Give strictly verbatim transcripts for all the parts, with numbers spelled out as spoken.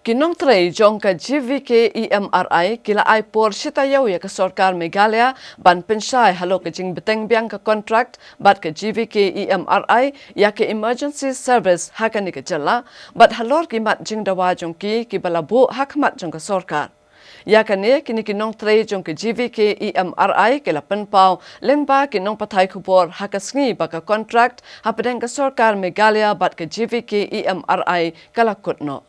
Ki nongtrei jong ka G V K E M R I ki la ai por shi taïew ïa ka sorkar Meghalaya ban pynshai halor ka jingbteng biang ka kontrak bad ka G V K E M R I ïa ka emergency service ha kane ka jylla, bad halor ki mat jingdawa jong ki kiba la buh ha khmat jong ka sorkar. Ïa kane, kine ki nongtrei jong ka G V K E M R I ki la pynpaw lyngba ki nongpathai khubor ha ka sngi ba ka kontrak hapdeng ka sorkar Meghalaya bad ka G V K E M R I ka la kut noh.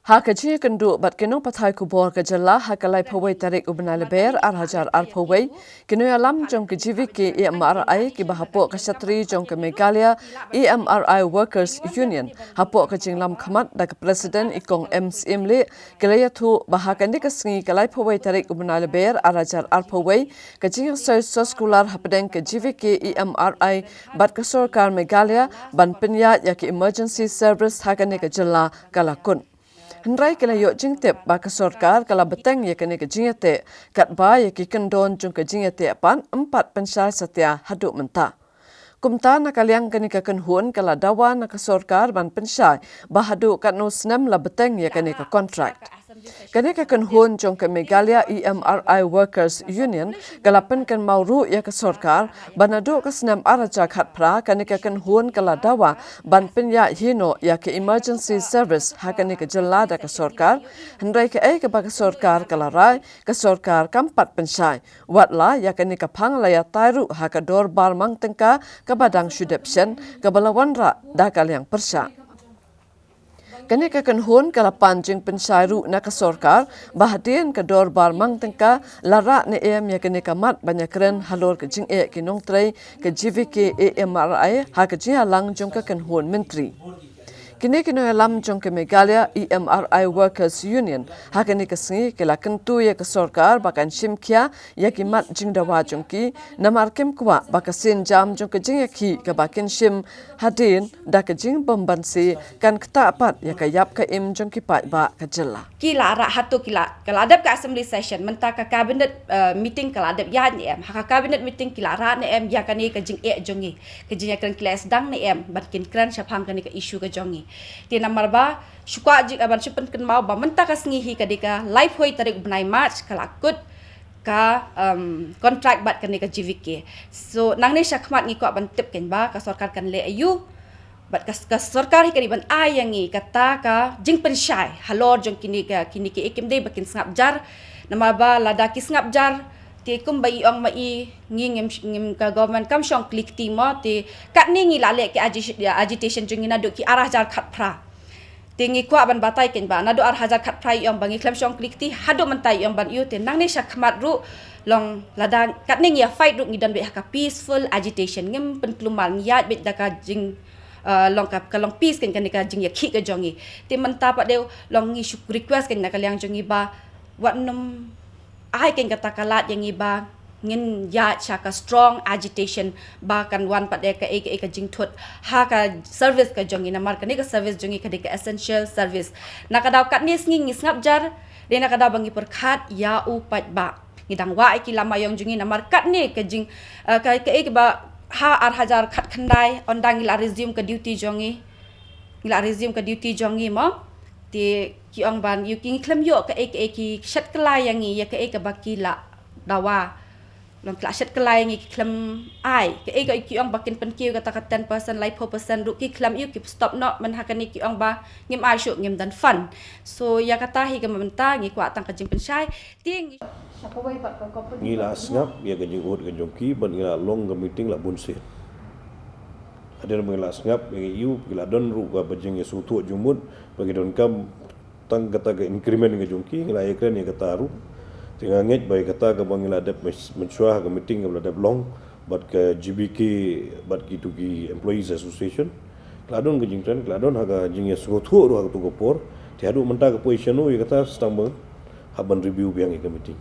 Ha ka jingïakynduh bad ki nongpathai khubor ka jylla ha ka laiphew wei tarik u bnai Lber ar hajar arphew wei, ki nongïalam jong ka G V K E M R I kiba hapoh ka shatri jong ka Meghalaya E M R I Workers Union, hapoh ka jinglam khmat da ka President i Kong M Syiem Lieh, ki la ïathuh ba ha kane ka sngi ka laiphew wei tarik u bnai Lber ar hajar arphew wei, ka jingïasoi soskular hapdeng ka G V K E M R I bad ka sorkar Meghalaya ban pynïaid ïa ka emergency service ha kane ka jylla ka la kut. Hynrei ki la ïoh jingtip ba ka sorkar ka la bteng ïa kane ka jingïateh, katba ïa ki kyndon jong ka jingïateh pat ym pat pynshai satia haduh mynta. Kumta, na ka liang kane ka kynhun ka la dawa na ka sorkar ban pynshai ba haduh katno snem la bteng ïa kane ka kontrak. Kane ka kynhun jong ka Meghalaya E M R I Workers Union ka la pynkynmaw ruh ïa ka sorkar ba naduh ka snem ar hajar khatphra kane ka kynhun ka la dawa ban pynïaid hi noh ïa ka emergency service ha kane ka jylla da ka sorkar. Hynrei kaei kaba ka sorkar ka la rai, ka sorkar kam pat pynshai. Wat la ïa kane ka phang la ïatai ruh ha ka dorbar mang tyngka kaba dang shu dep shen, kaba la wanrah da ka liang pyrshah. Kane ka kynhun ka la pan jingpynshai ruh na ka sorkar ba hadien ka dorbar mang tyngka la rah ne em ïa kane ka mat ban ïakren halor ka jingeh ki nongtrei ka G V K E M R I ha ka jingïalang jong ka kynhun myntri. Kine ki nongïalam jong ka Meghalaya E M R I Workers Union ha kane ka sngi ki la kyntu ïa ka sorkar ba kan shim khia ïa ki mat jingdawa jong ki, namar kim kwah ba ka sienjam jong ka jingïakhih kaba kin shim hadien da ka jingbymbanse kan ktah pat ïa ka ïap ka im jong ki paidbah ka jylla. Ki la rah hato ki la, ka la dep ka assembly session, mynta ka cabinet, eh, meeting ka la dep ïaid ne em, ha ka cabinet meeting ki la rah ne em ïa kane ka jingeh jong ngi, ka jingïakren ki la sdang ne em ban kin kren shaphang kane ka issue ka jong ngi. Te namar ba shu kwah jing, eh, ban shu pynkynmaw ba mynta ka sngi hi ka dei ka laiphew tarik u bnai March ka la kut ka, um, kontrak bad kane ka G V K. So nangne shakhmat ngi kwah ban tip kein ba ka sorkar kan leh aïu, bad ka, ka sorkar hi ka dei ban ai ïa ngi kata ka jingpynshai halor jong kine ka, kine kiei kim dei ba kin sngap jar. Namar ba lada ki sngap jar, te kumba i ong ma i, ngi ngim, ngim, ka government kam shong kli kti mo, te katne ngi la leh ki agi-, agitation jong ngi naduh ki ar hajar khatphra. Te ngi kwah ban batai kein ba naduh ar hajar khatphra i ong ba ngi khlem shong kli kti, haduh mynta i ong ban ïoh, te nangne shakhmat ruh long lada katne ngi ïa fight ruh ngi don beit ha ka peaceful agitation, ngim pynkulmar, ngi ïaid beit da ka jing, uh, long ka, ka long peace kein kane ka jingïakhih ka jong ngi. Te mynta pat de long ngi shu request kein na ka liang jong ngi ba wat nym ai kein kata ka lad ïa ngi ba ngin ïaid sha ka strong agitation ba kan wan pat de kaei kaei ka jingthut ha ka service ka jong ngi, namar kane ka service jong ngi ka dei ka essential service. Na ka daw katne sngi ngi sngap jar, dei na ka daw ba ngi pyrkhat ïa u paidbah. Ngi dang wah ïa ki lama ïong jong ngi namar katne ka jing, eh, ka, kaei kaba ha ar hajar khatkhyndai ynda ngi la resume ka duty jong ngi. Ngi la resume ka duty jong ngi mo. Te ki ong ban ïoh ki, ngi khlem ïoh kaei kaei ki shet kylla ïa ngi ïa kaei kaba ki la dawa. Long ki la shet kylla ïa ngi, ki khlem ai. Kaei kaei ki ong ba kin pynkiew kata ka ten percent, laiphew percent ruh ki khlem ïoh, ki stop noh, mynta kane ki ong ba ngim ai shuh, ngim don fund. So ïa kata hi ka mynta ngi kwah tang ka jingpynshai. Te ngi Ngi la sngap ïa ka jingud ka jong ki bad ngi la long ka meeting la bun sien. Hadien ba ngi la sngap ïa ka ïu, ngi la don ruh kaba jingïasngewthuh jingmut ba ngi donkam tang kata ka increment ka jong ki, ngi la ïakren ïa kata ruh. Te nga ngeit ba ïa kata kaba ngi la dep myn-, mynshuwa ha ka meeting kaba la dep long bad ka G B K bad kitu ki Employees Association, ka la don ka jingkren, ka la don ha ka jingïasngewthuh ruh ha katu ka por. Te haduh mynta ka position ïa kata sa tang ba hap ban review biang ïa ka meeting.